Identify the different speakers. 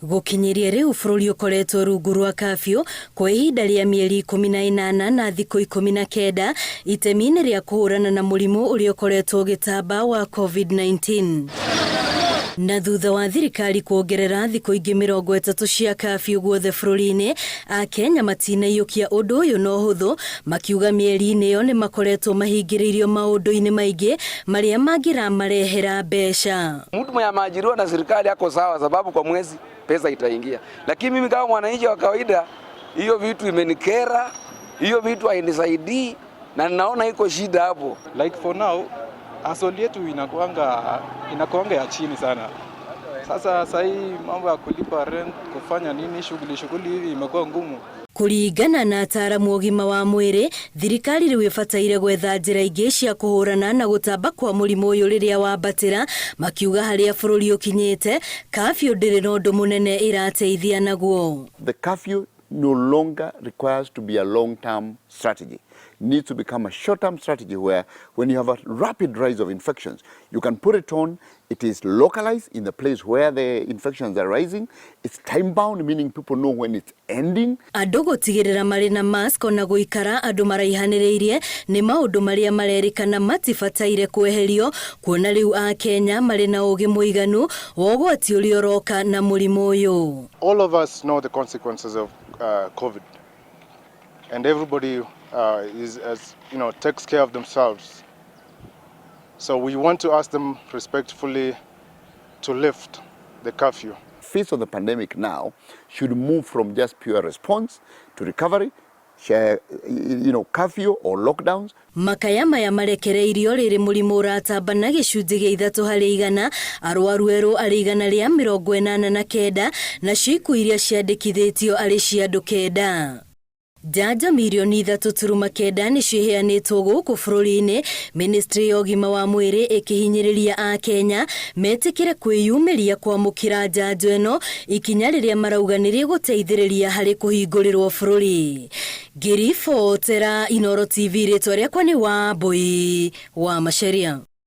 Speaker 1: Gũkinyĩria rĩu bũrũri ũkoretwo rungu rwa curfew kwa ihinda rĩa mĩeri 18 na thikũ 19 itemi-inĩ rĩa kũhũrana na mũrimũ ũrĩa ũkoretwo ũgĩtamba wa COVID-19. Na thutha wa thirikari kuongerera thikũ ingĩ 30 cia curfew guothe bũrũri-inĩ, Akenya matinaiyũkia ũndũ ũyũ na ũhũthũ, makiuga mĩeri-inĩ ĩyo nĩ makoretwo mahingĩrĩirio maũndũ-inĩ maingĩ marĩa mangĩramarehera mbeca.
Speaker 2: Mtu mwenye ameajiriwa na serikali ako sawa, sababu kwa mwezi pesa itaingia, lakini mimi kama mwananchi wa kawaida, hiyo vitu imenikera, hiyo vitu hainisaidii na ninaona iko shida hapo.
Speaker 3: Like for now hustle yetu inakuanga ya chini sana. Sasa sahii mambo ya kulipa rent, kufanya nini, shughuli shughuli hivi imekuwa ngumu.
Speaker 1: Kũringana na ataaramu ũgima wa mwĩrĩ, thirikari rĩu ĩbataire gwetha njĩra ingĩ cia kũhũrana na gũtamba kwa mũrimũ ũyũ rĩrĩa wambatĩra, makiuga harĩa bũrũri ũkinyĩte, curfew ndĩrĩ na ũndũ mũnene ĩrateithia naguo.
Speaker 4: The curfew no longer requires to be a long-term strategy. It needs to become a short-term strategy where when you have a rapid rise of infections, you can put it on, it is localized in the place where the infections are rising, it's time-bound, meaning people know when it's ending.
Speaker 1: Andũ gũtigĩrĩra marĩ na mask ona gũikara andũ maraihanĩrĩirie nĩ maũndũ marĩa marerĩkana matibataire kweherio, kuona rĩu Akenya marĩ na ũgĩ mũiganu wa ũgwati ũrĩa ũroka na mũrimũ ũyũ.
Speaker 5: All of us know the consequences of COVID, and everybody is, as you know, takes care of themselves. So we want to ask them respectfully to lift the curfew.
Speaker 4: Face of the pandemic now should move from just pure response to recovery, share, curfew or lockdowns.
Speaker 1: Makaya maya marekereirio rĩrĩ mũrimũ ũratamba na gĩcunjĩ gĩa 3%, arwaru erũ arĩ 189, nacio ikuũ iria ciandĩkithĩtio arĩ cia andũ 9. Njanjo mirioni 3.9 nĩcio iheanĩtwo gũkũ bũrũri-inĩ, Ministry ya ũgima wa mwĩrĩ ĩkĩhinyĩrĩria Akenya metĩkĩre kwĩyumĩria kwamũkĩra njanjo ĩno, ikinya rĩrĩa marauga nĩ rĩgũteithĩrĩria harĩ kũhingũrĩrwo bũrũri. Ngĩribotera Inooro TV, rĩtwa rĩakwa nĩ Wambui wa Macharia.